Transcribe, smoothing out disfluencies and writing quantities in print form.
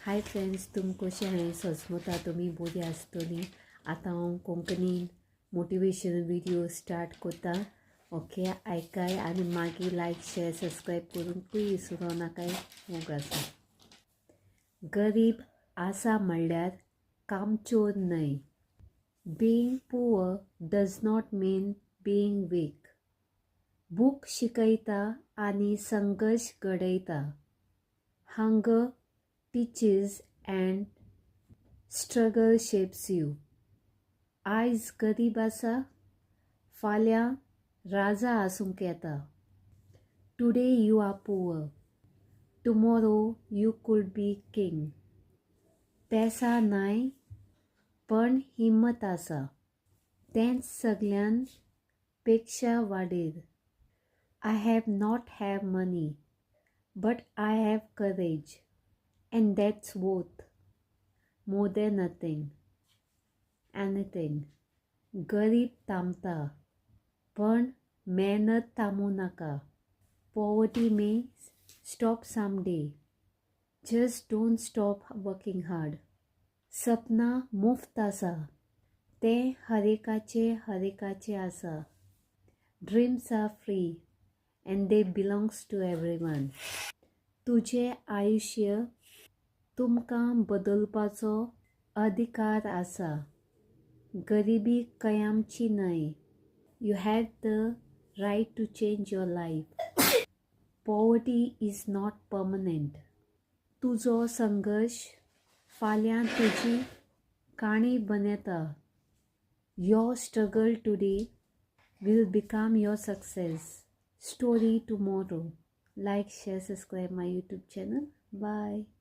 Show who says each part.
Speaker 1: Hi friends, तुम कशें आहाय? सजमता तुमी बरी आसतली. आतां हांव कोंकणीन मोटिवेशन व्हिडियो स्टार्ट करता. ओके, आयकाय आनी मागीर लायक, शेअर, सबस्क्रायब करूंकूय विसरो नाकाय. मोग आसा. गरीब आसा म्हणल्यार कामचोर न्हय. Being poor does not mean being weak. भूक शिकयता आनी संघर्श घडयता. Hunger teaches and struggle shapes you. आयज गरीब आसा, फाल्यां राजा आसूंक येता. Today you are poor, tomorrow you could be king. पेसा नाय पण हिम्मत आसा, तेंच सगल्यान पेक्षा वाडीर. I have not have money, but I have courage, and that's worth more than nothing anything. गरीब थांबता पण मेहनत थांबू नाका. Poverty may stop someday, just don't stop working hard. सपनां मुफ्त आसा, तें हरेकाचे हरेकाचे आसा. Dreams are free and they belongs to everyone. तुजें आयुश्य तुमकां बदलपाचो अधिकार आसा. गरिबी कायमची न्हय. You have the right to change your life. Poverty is not permanent. तुजो संघर्श फाल्यां तुजी काणी बनयता. Your struggle today will become your success story tomorrow. Like, share, subscribe my YouTube channel. Bye.